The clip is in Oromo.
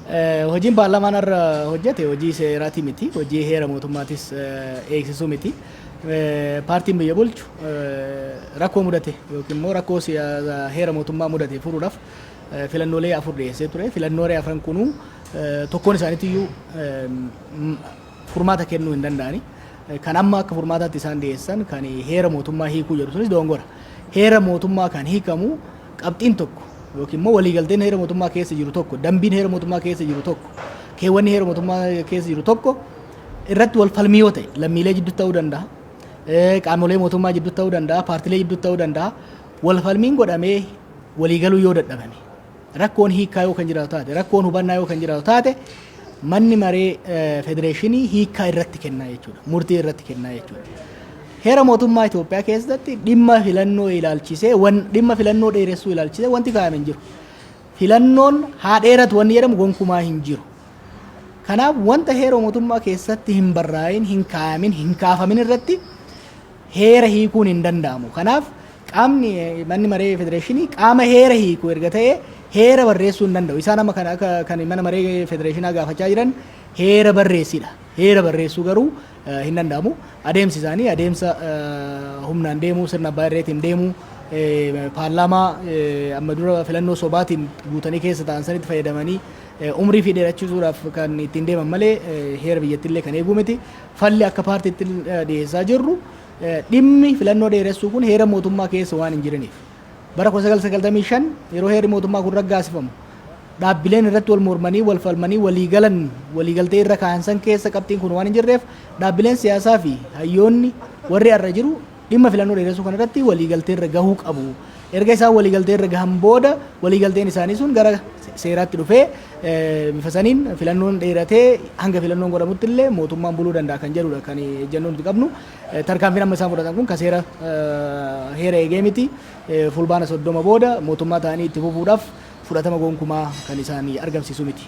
Hojiin paarlaamaan har'a hojjete hojii seeraatii miti, hojii heera mootummaatis eegsisuu miti. Paartiin biyya bulchu rakkoo mudate yookiin immoo rakkoo heera mootummaa mudate furuudhaaf filannoolee afur dhiyeessee ture. Filannoolee afran kunuu tokkoon isaaniitiyyuu furmaata kennuu hin danda'ani. Kan amma akka furmaataatti isaan dhiyeessan kan heera mootummaa hiikuu jedhu sunis dogongora. Heera mootummaa kan hiikamu qabxiin tokko yookiin immoo waliigalteen heera mootummaa keessa jiru tokko, dambiin heera mootummaa keessa jiru tokko, keewwanni heera mootummaa keessa jiru tokko irratti wal falmii yoo ta'e, lammiilee jidduutti ta'uu danda'a, qaamolee mootummaa jidduutti ta'uu danda'a, paartilee jidduutti ta'uu danda'a. Wal falmiin godhamee waliigaluu yoo dadhabame, rakkoon hiikkaa yoo kan jiraatu taate, rakkoon hubannaa yoo kan jiraatu taate, manni maree federeeshinii hiikkaa irratti kennaa jechuudha. Murtii irratti kennaa jechuudha. Heera mootummaa Itoophiyaa keessatti dhimma filannoo ilaalchisee, dhimma filannoo dheeressuu ilaalchisee wanti kaa'ame hin jiru. Filannoon haa dheeratu wanni jedhamu gonkumaa hin jiru. Kanaaf wanta heera mootummaa keessatti hin barraa'in, hin kaa'amin, hin kaafamin irratti heera hiikuun hin danda'amu. Kanaaf qaamni manni maree federeeshinii qaama heera hiiku erga ta'e heera barreessuu hin danda'u. Isaan amma kan akka kan mana maree federeeshinaa gaafachaa jiran heera barreessidha. Heera barreessuu garuu hin danda'amu. Adeemsi isaanii adeemsa humnaan deemuu, sirna abbaa irreetiin deemuu, paarlaamaa amma dura filannoo sobaatiin guutanii keessa ta'an sanitti fayyadamanii umrii fi dheerachiisuudhaaf kan ittiin deeman malee heera biyyattiillee kan eeguu miti. Falli akka paartiitti dhiyeessaa jirru, dhimmi filannoo dheeressuu kun heera mootummaa keessa waan hin jiraniif. Bara 1995 yeroo heerri mootummaa kun raggaasifamu dhaabbileen irratti wal mormanii, wal falmanii, walii galan, waliigaltee irra ka'an san keessa qabxiin kun waan hin jirreef, dhaabbileen siyaasaa fi hayyoonni warri har'a jiru dhimma filannoo dheeressuu kana irratti waliigaltee irra gahuu qabu. Erga isaan waliigaltee irra gahan booda waliigalteen isaanii sun gara seeraatti dhufee bifa saniin filannoon dheeratee hanga filannoon godhamutti illee mootummaan buluu danda'a kan jedhudha kan ejjennoo nuti qabnu. Tarkaanfiin amma isaan fudhatan kun ka seera heera eegee miti. Fulbaana 30 booda mootummaa ta'anii itti fufuudhaaf fudhatama gonkumaa kan isaan argamsiisu miti.